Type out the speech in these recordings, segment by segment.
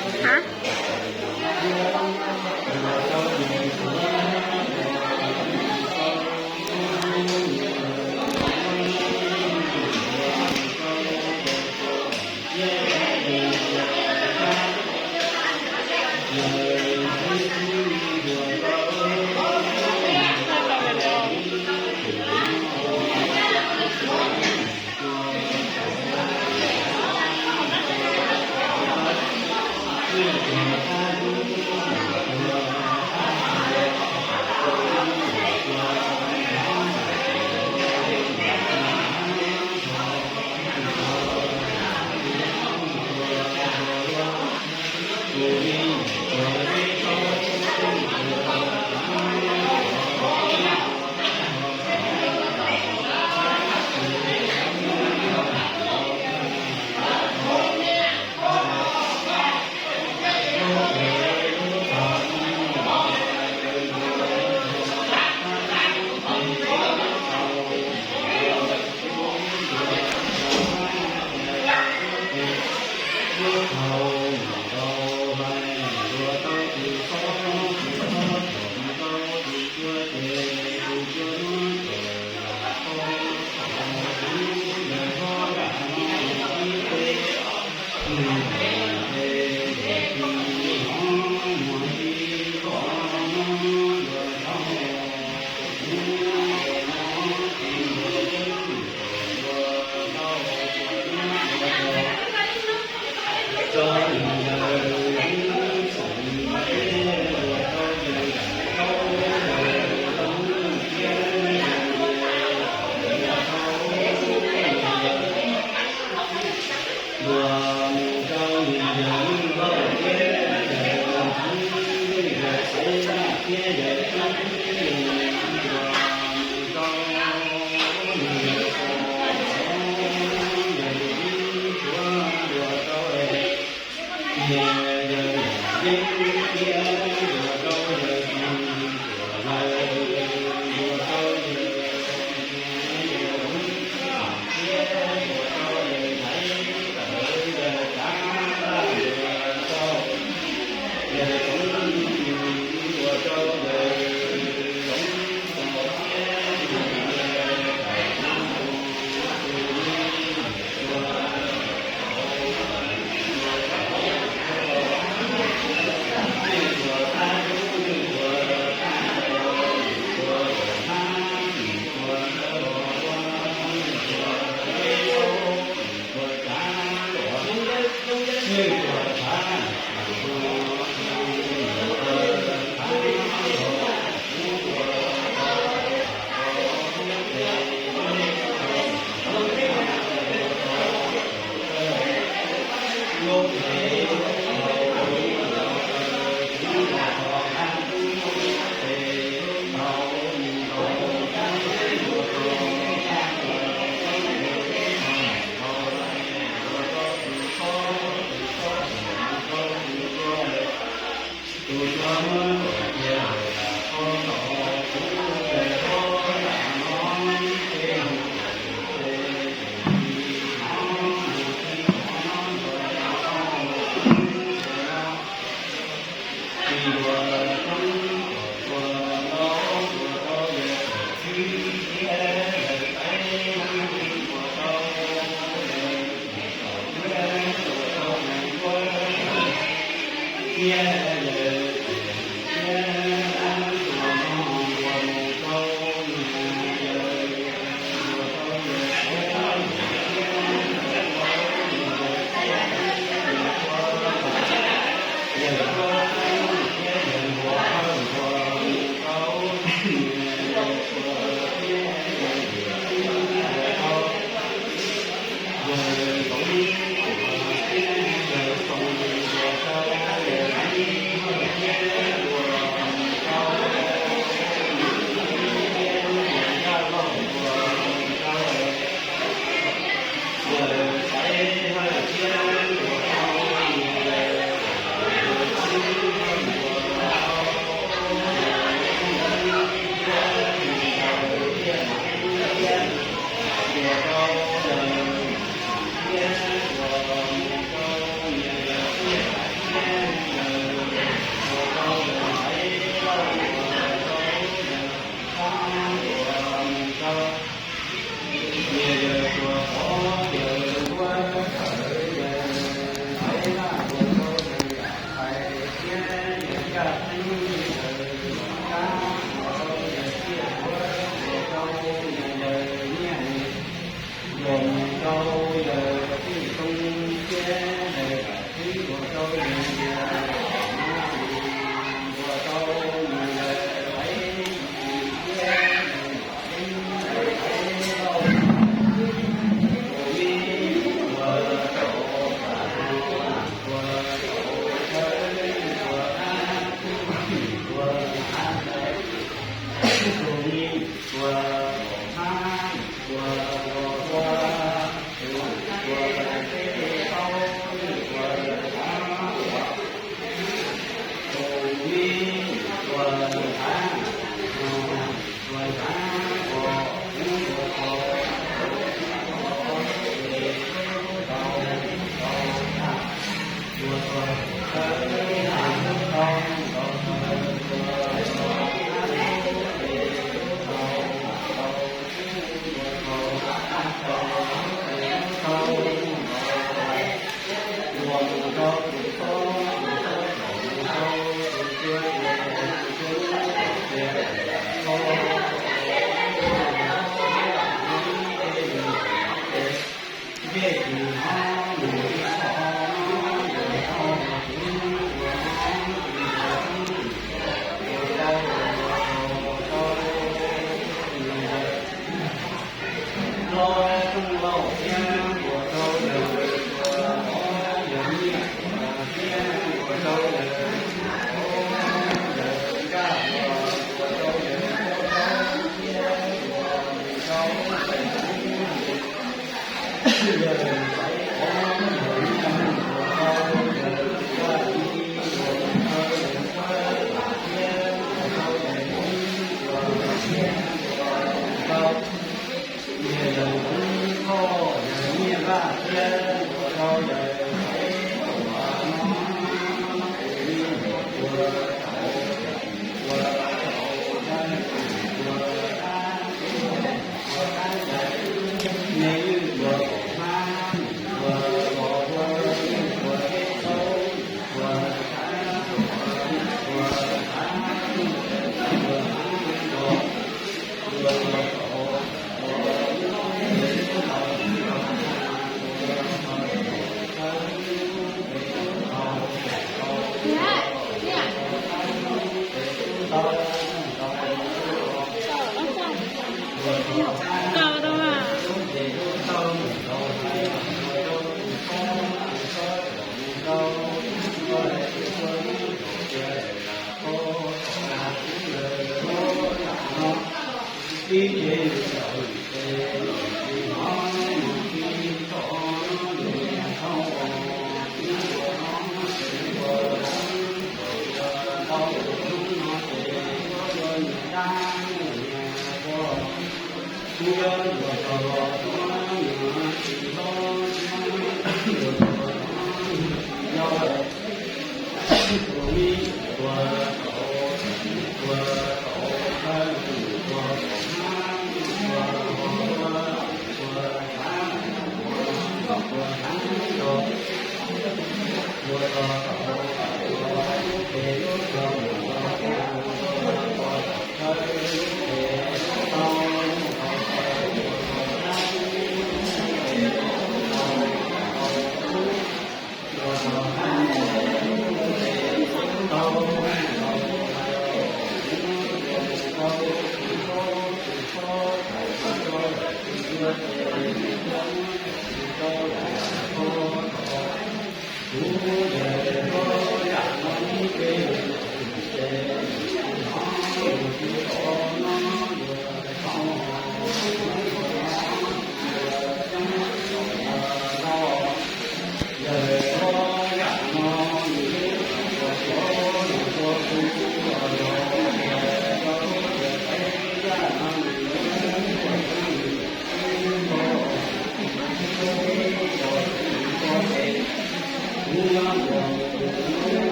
Hab.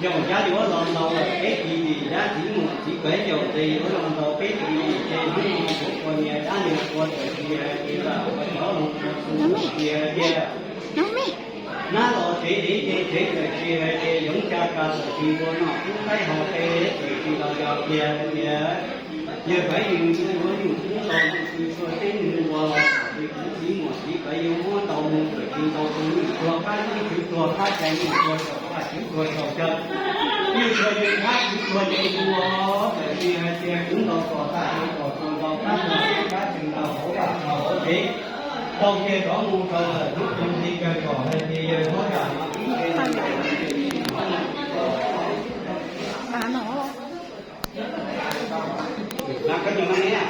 Yog cab yuav los ntaus peb txiv tim cab txiv muam txiv kawg, yog tes yuav los ntaus peb txiv tim ces hnub no kuv ua niam dab niag ua txawm tsis hais tias lam ua cov los ua xu tias tias nab los tsev dev ces tsev txawm tsis hais tias yoov ca kas txawm tsis ua no kub qaib haus qe txawm tsis los yog tias tias yawg Paiv Nws yuav nyuj kub tau tus txhua teb nws ua los txawm kuv txiv muam txiv kawg yuav muab tau mus txawm tsis tau tus nyuj Yeej Tswv tuag qab cai, yeej tuag saum qab, Tswv tuag saum cawv, yeej tuag yeej qab, Tswv tuag yeej tuag. Txawm tias hais tias kuv ntaus kom tag, kuv kom tsuas ntaus qab, qab tseem ntaus hauv vaj hauv tsev, tau kiag rov mus rau ntawm lub koog nti kawg kom hais tias yawg huab tais no ib txhia